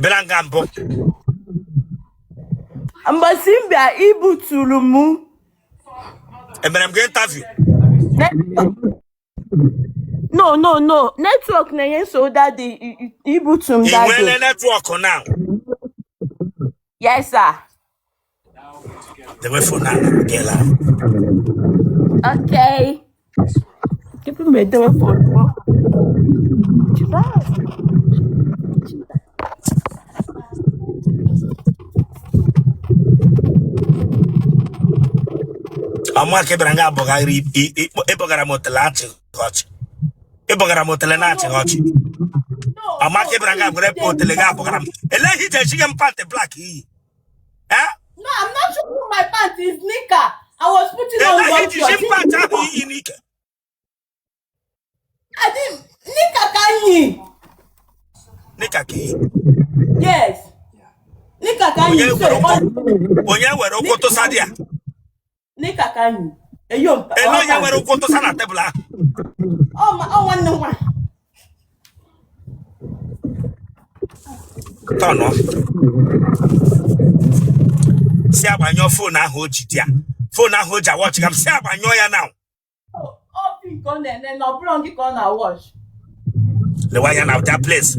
Ị bịara nga mbụ? Mbọsị m bịa, ibuturu m. Emere m gị interview? No, no, no. Network na-enye nsogbu that day. Ibutu m Ị that nweele day. network now? Yes, sir. Dewe phone ahụ gị laa. Okay. Tupu m edewe phone m. Jesus. Ọmụaka bịara nga abụgharị ịbọgara m otele achị ọchị, ịbọgara m otele na-achịghị ọchị. Ọmụaka bịara nga were otele gị abụgara m elee ihe iji ejighị m pant black iyi. Eh? No, I'm not showing my pants. It's knicker. I was putting on Elee ihe one iji ji short. pant ahụ iyi n'ike? I didn't. Knicker can you? Knicker ka iyi? Yes. Knicker can Onye you? were ụkwụ, onye were ụkwụ tụsa dị ya? Knicker can you? Eyo mpa. Ele onye were ụkwụ tụsa na tebụl ahụ? Ọ ma ọ nwanne m nwaanyị. Tọnụ si agbanyụọ phone ahụ o ji dị ya, phone ahụ o ji awatch ka m si agbanyụọ ya na. Ọ film ka ọ na-ene na ọ bụrụ gị ka ọ na-awatch. Lewe anya na that place.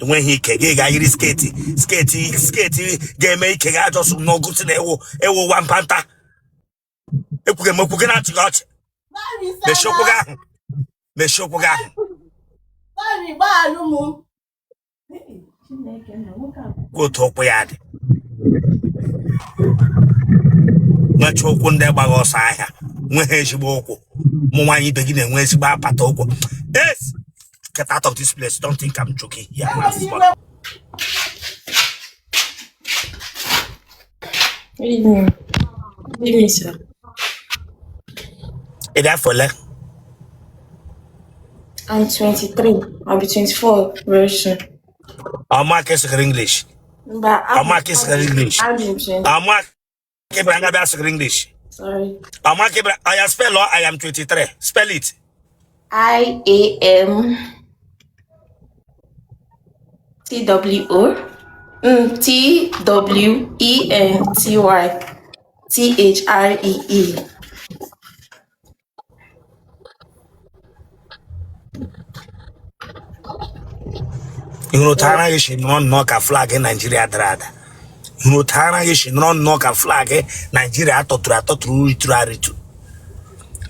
Enweghị ike gị ga-ayiri skirt, skirt, skirt ga-eme ike gị ajọsụ n'ọgụ si na ewu ewu nwa mpanta. Ekwughị m okwu gị na-achị gị ọchị. Mechie ụkwụ gị ahụ, mechie ụkwụ gị ahụ. Kwuo otu ụkwụ ya dị, nwecha ụkwụ ndị gbaghị ọsọ ahịa, nweghị ezigbo ụkwụ. Ụmụ nwaanyị ibe gị na-enwe ezigbo apata ụkwụ. Yes, get out of this place. Don't think I'm joking here. Good evening. Good evening, sir. Ị dị afọ ole? I'm 23. I'll be 24 very soon. Ọmụaka sụgara English? But I'm, Ọmụaka sụgara English? I'm in 20. Ọmụaka bịara nga bịa sụgara English? Sorry. Ọmụaka bịara oya, spell ọ I am 23, spell it. I A M T W O T W E N T Y T H R E E. Ị hụrụ otu ara gị si nọrọ nnọọ ka flag Naijiria dara ada? Ị hụrụ otu ara gị si nọrọ nnọọ ka flag Naijiria atọtụrụ atọtụrụ, ritụrụ arịtụ?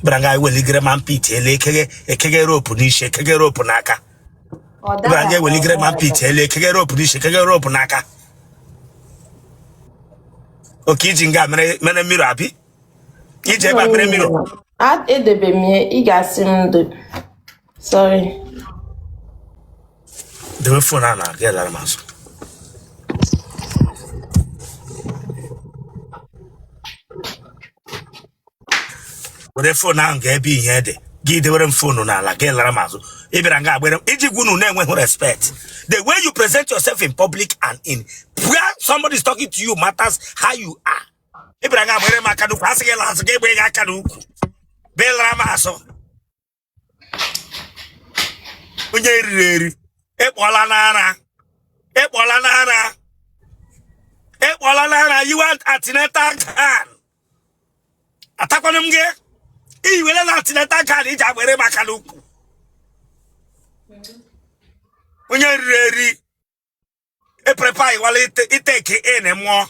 Bịara nga weligere armpit elu, ekege ekege rope n'isi, ekege rope n'aka. Ọ Bịara nga dara. eweligere armpit elu, ekege rope n'isi, ekege rope n'aka. Oke iji nga mere mere mmiri abi iji ebe a mere mmiri. A edebe m ya, ị ga-asị m ndo. Sorry. Dewe phone a na gị lara m azụ. Were phone ahụ ga ebe ihe dị gị dewere m phone n'ala gị lara m azụ. Ị bịara nga agbere iji gwa unu na-enweghị respect. The way you present yourself in public and in where somebody is talking to you matters, how you are. Ị bịara nga agbere m aka n'ukwu, asị gị la azụ gị egbe gị aka n'ukwu bịa lara m azụ. Onye riri eri, ịkpọla n'ara, ịkpọla n'ara, ịkpọla n'ara. You want antenatal gown? Atakwanụ m gị iyiwele na antenatal gown iji agbere m aka n'ukwu. Onye riri eri, eprepare iwala iteke in mụọ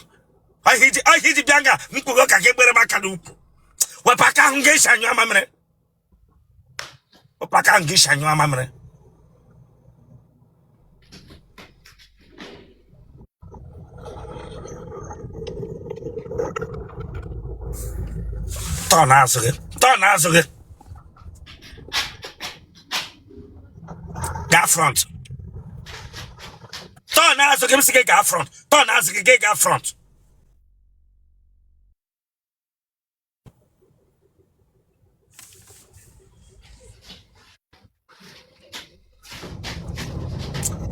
ọhịa iji bịa nga mkpụgo ka gị gbere m aka n'ukwu. Wepụ aka ahụ ga-esi anyụ amamịrị, wepụ aka ahụ ga-esi anyụ amamịrị. Tọọ n'azụ gị, tọọ n'azụ gị, gaa front. Tọọ n'azụ gị, m sị gị gaa front. Tọọ n'azụ gị, gị gaa front.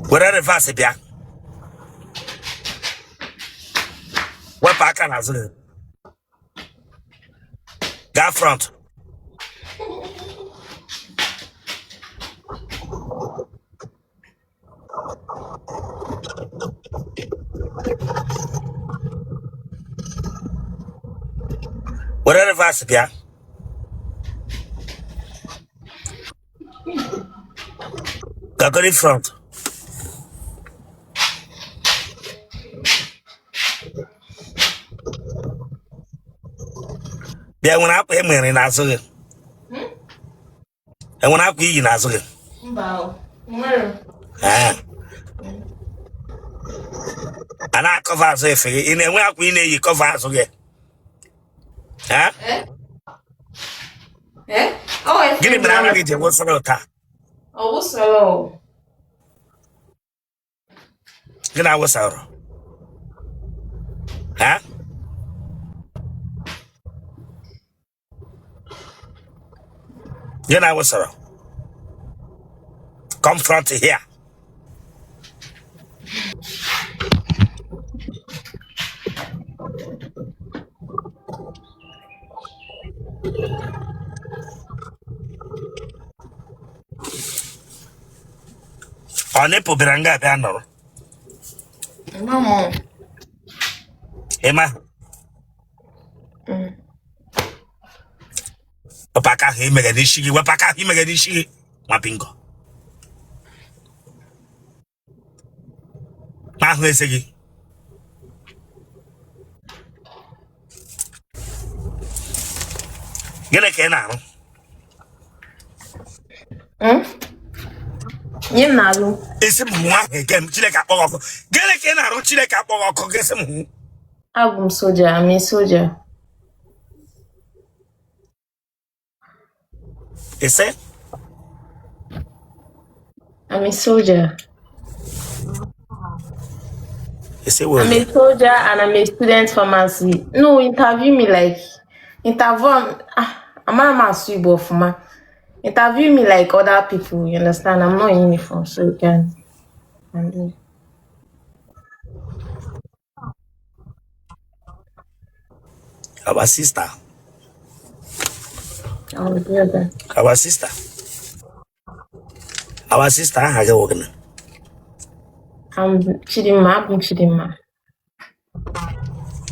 Were reverse bịa, wepụ aka n'azụ gị, gaa front. Were reverse bịa. Gagori front. Bịa, enwere akwa e mere n'azụ gị? Enwere akwa i yi n'azụ gị? Mba, nwere. Ee. A na-acover azụ efe gị, ị na-enwe akwa ị na-eyi cover azụ gị? Ee? Eh? Ọ efe. Gịnị mere ara gị ji wụsara ụta? Ọ wụsara o. Gịnị awụsara? Ha? Gịnị awụsara? Come front here. Ọ nipple bịara nga bịa nọrọ. Mama. Ịma wepụ aka ahụ imege n'isi gị, wepụ aka ahụ imege n'isi gị, nwa bingo. Ma ahụ eze gị. Gịnị ka ị na-arụ? Nye m na-alụ. Isi m hụ ahụ eke m, Chineke akpọghị ọkụ. Gịnị ka ị na-arụ? Chineke akpọghị ọkụ gị, sị m hụ. Abụ m soja, I'm a soldier. Ị sị? I'm a soldier. Ị sị wee I'm a soldier and I'm a student pharmacy. No, interview me like interview ah, amara m asụ Igbo ọfụma. Interview me like other people, you understand? I'm not in uniform, so you can do. Our sister. Our brother. Our sister. Our sister, aha gị wụ gịnị? I'm Chidimma, abụ m Chidimma.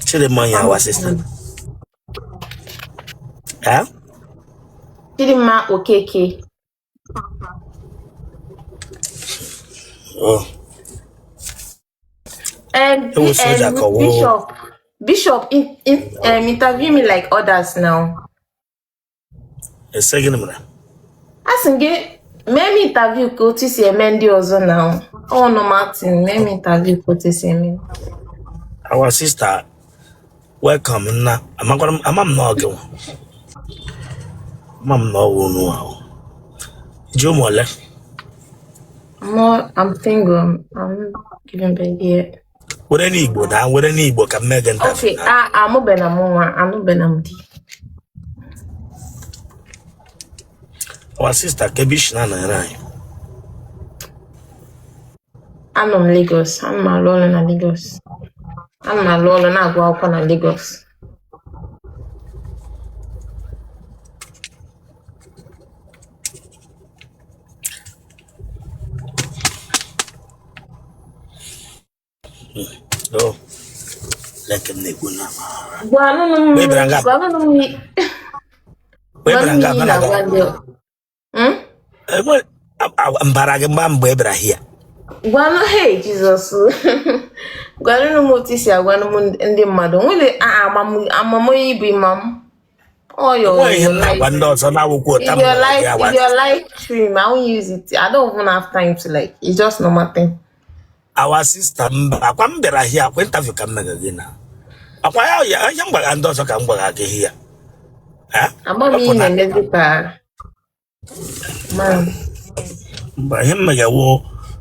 Chidimma onye, our sister. Eh? Chidimma Okeke. Oh. Ewu soja ka ọwụ. Bishop, Bishop, interview me like others now. Ị sị gịnị mere? A sị m gị mee m interview ka otu si eme ndị ọzọ now. Ọ normal thing, mee m interview ka otu si eme. Our sister, welcome nna. Amakwara m, ama m na ọ gị nwa. Ama m na ọ wụ unu ahụ. Ji ụmụ ole? I'm not, I'm single. I'm not giving birth yet. Were n'Igbo na were n'Igbo ka m mee gị interview. Okay, amụbeghị m nwa, anụbeghị m di. Our sister, ka ebe i si na-anọnyere anyị? Anọ m Lagos, ana m alụ ọrụ na Lagos. Ana m alụ ọrụ na-agụ akwụkwọ na Lagos. Oh, like m na-ekwu na Gwanụnụ m Wee bịara nga. gwanụnụ m Wee bịara gwanụ m nga ihe ị mana na-agwa ndị mbara gị mgba mgbe ị bịara hia. Gwanụ, hey Jizọs, gwanụnụ m otu i si agwanụ m ndị mmadụ nwere amamonye ibu imam Enweghị ihe m na-agwa ndị ọzọ na-awụkwu ụta m your life, in your live stream, I won't use it. I don't even have time to, like, it's just normal thing. Our sister, mba, akwa m bịara hia, akwa interview ka m mere gị na akwa ya ya ihe m gwara ndị ọzọ ka m gwara gị hia. Agba m ihe na-emezi ka mba, ihe m mere wụ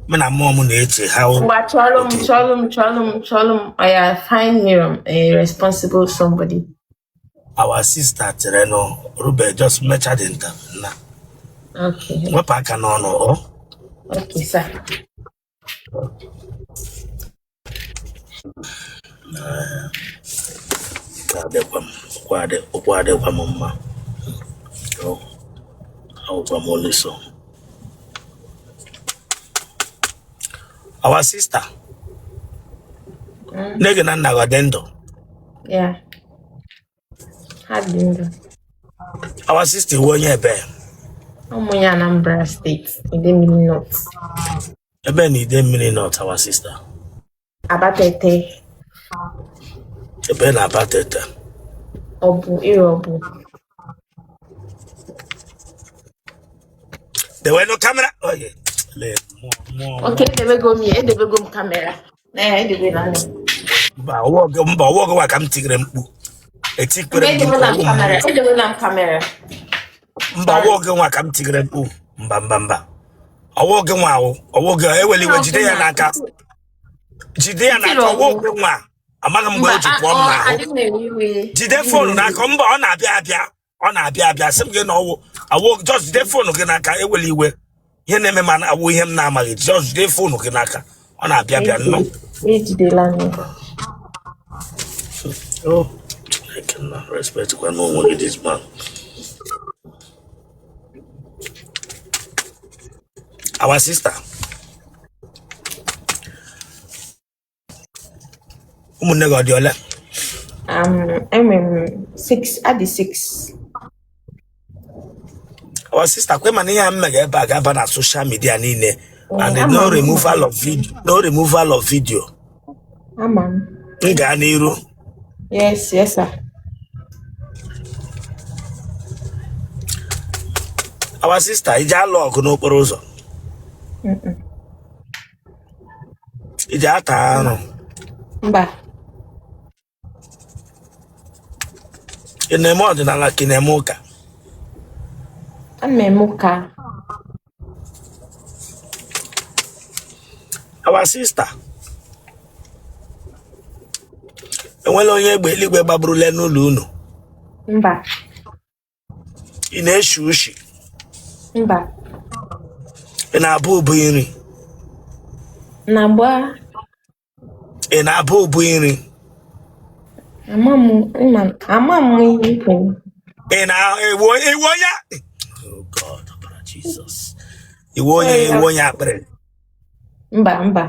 mụ na mmụọ m na-eche ha. Ngwa, chọọlụ m chọọlụ m chọọlụ m chọọlụ m oya, find me a responsible somebody. Our sister, chere nụ rube, just mecha the interview na Okay. wepụ aka n'ọnụ ọ. Okay, sir. Adịkwa m ụkwụ adịkwa m mma, awụkwa m oliso. Our sister, nne gị na nna gị ọ dị ndụ? Yeah. Ha dị ndụ. Our sister, ị wụ onye ebe? Abụ m onye Anambra State, Idemili North. Ebe na Idemmili North, our sister? Abatete. Ebe na Abatete? Ọbụ ịrọ ọbụ. Dewenụ camera. Oye, lee, mụọ mụọ. Okay, edebego m ya, edebego m camera. Na ya edebela m. Mba, ọwụ gị, mba, ọwụ gị wa ka m tigere mkpu. Etikwere m gị mkpu, Edebela m ọwụ camera, mmụọ. edebela m camera. Mba, ọwụ gị nwa ka m tigere mkpu. Mba, mba, mba. Ọwụ gị nwa awụ, ọwụ gị eweli iwe jide ya n'aka. Jide ya n'aka, ọwụ gị nwa. Amaghị m mgbe o ji pụọ m n'ahụ. Jide phone n'aka, mba, ọ na-abịa abịa. Ọ na-abịa abịa, sị m gị na ọwụ, awụ, just jide phone gị n'aka, eweli iwe. Ihe na-eme ma awụ ihe m na-amaghị, just jide phone gị n'aka. Ọ na-abịa abịa nnọọ. Ejidela m. Oh, Chineke nna, respect kwa n'onwe gị this man. Our sister, ụmụnne gị ọ dị ole? Enwere m six, adị six. Our sister, kwe mana ihe a m mega ebe a ga-aba na social media niile and Ama no m. removal of video, no removal of video. Ama m. M gaa n'iru? Yes, sir. Our sister, iji alụ ọgụ n'okporo ụzọ? Iji ata arụ? Mba. Ị na-eme ọdịnala ka ị na-eme ụka? Ana m eme ụka. Our sister, enwela onye egbe eluigwe gbagburule n'ụlọ unu? Mba. Ị na-eshi ushi? Mba. Ị na-abụ ụbụ nri? Na-agba. Ị na-abụ ụbụ nri? Ama m ama m ihe i kwuru. Ị na-ewu ewu onye? Oh God, ọbara Jesus. Iwu onye iwu onye akpịrị? Mba, mba.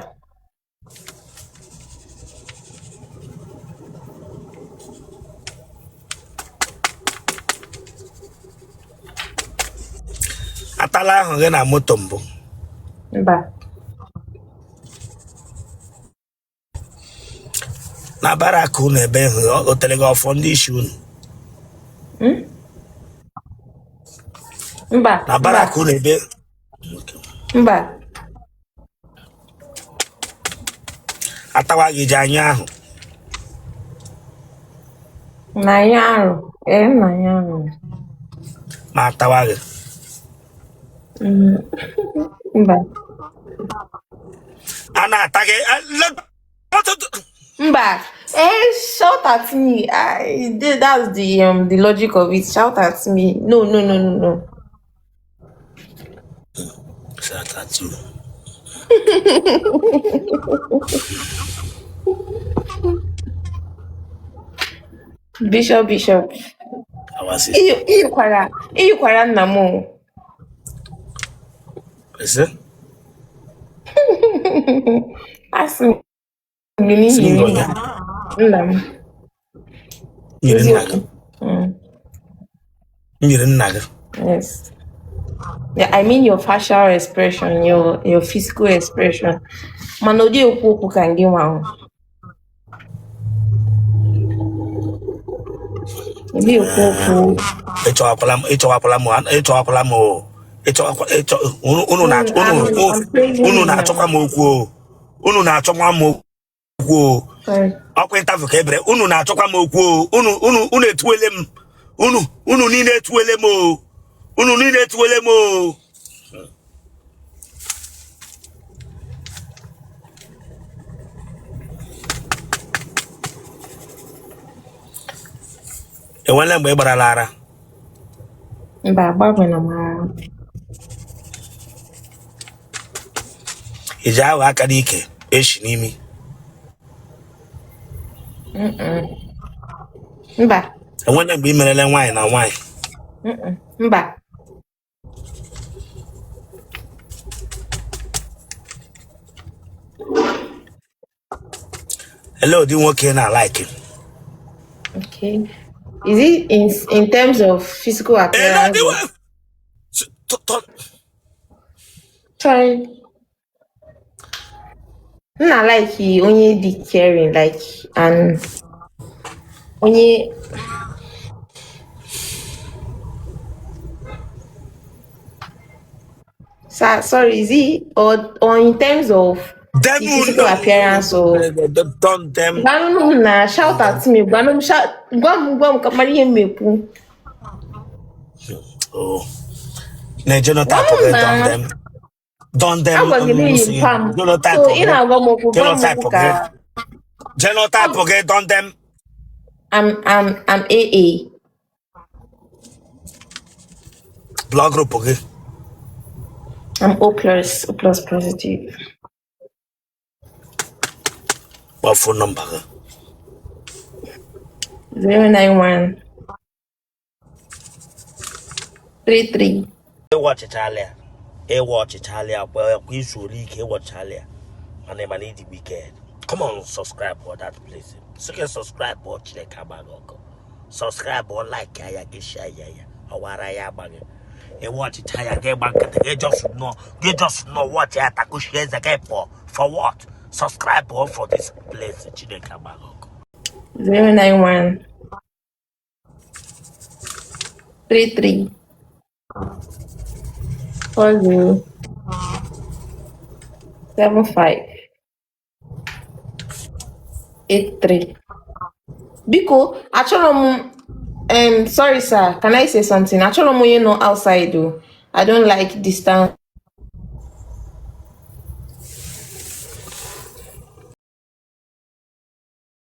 Atala ahụ gị na moto mbụ? Mba. Na barrack unu ebe ahụ o tere gị ọfọ ndị isi unu? Hmm? Mba. Na barrack unu ebe? Mba. Atawa gị ji anya ahụ? Na anya arụ. Ee, na anya arụ. Ma atawa gị? Mba. A na-ata gị? Mba. Eh, shout at me. That's the logic of it. Shout at me. No, no, no, no, no. Shout at you. Bishop, Bishop. Our sister. Iyikwara nna m o. Ese? Asị m gị Si n'ihi m onye? nna m. Nyere nna gị. Eziokwu. Nyere nna gị. Yes. Yeah, I mean your facial expression, your physical expression. Mana ụdị ekwu okwu ka gị nwa ahụ. Ụdị ekwu okwu. Ịchọwakwala m, ịchọwakwala m, ịchọwakwala m o. Ịchọwakwa ịchọ unu unu na unu unu na-achọkwa m okwu o. Unu na-achọkwa m okwu o. Sorry. Ọkwa interview ka ebere unu na-achọkwa m okwu o. Unu unu unu etuwele m. Unu unu niile etuwele m o. Unu niile etuwele m o. Enwela mgbe ị gbarala ara? Mba, agbabeghị m ara. Ị ji ahụ aka n'ike eshi n'imi? Mba. Enwela mgbe ị merela nwaanyị na nwaanyị? Mba. Elee ụdị nwoke ị na-alike? Okay. Is it in terms of physical appearance? Sorry. M na like onye dị caring, like, and onye Sir, sorry, is it or in terms of Them the physical appearance or done them. Gwanụ m na shout at me, gwanụ m shout, gwa m ka mara ihe m ekwu. Oh. Na genotype Gwa m gị na done them. Done them. Agwa gị n'ihi mpa m. Genotype So ị gị. na-agwa m okwu, gwa m Genotype okwu gị. ka Genotype gị done them. I'm AA. Blood group gị. I'm O plus, O plus positive. Kpọọ phone number gị. 091 33. Ịwọchịchala ya, ịwọchịchala ya kwa kwa izu ole ike ịwọchịchala ya, mana ị mana ị dị wicked. Come on, subscribe for that place. Sị gị subscribe ọ Chineke agba gị ọkụ. Subscribe ọ, like ya, gị share ya, ya ọwara ya agba gị. Ịwọchịcha ya, gị gba nkịtị, gị just nọ, gị just nọ watch ya, takushie eze gị pụọ. For what? Subscribe ọ for this place. Chineke agba gị ọkụ. 091 33 40 75 83. Biko, achọrọ m sorry sir, can I say something? Achọrọ m onye nọ outside o. I don't like distance.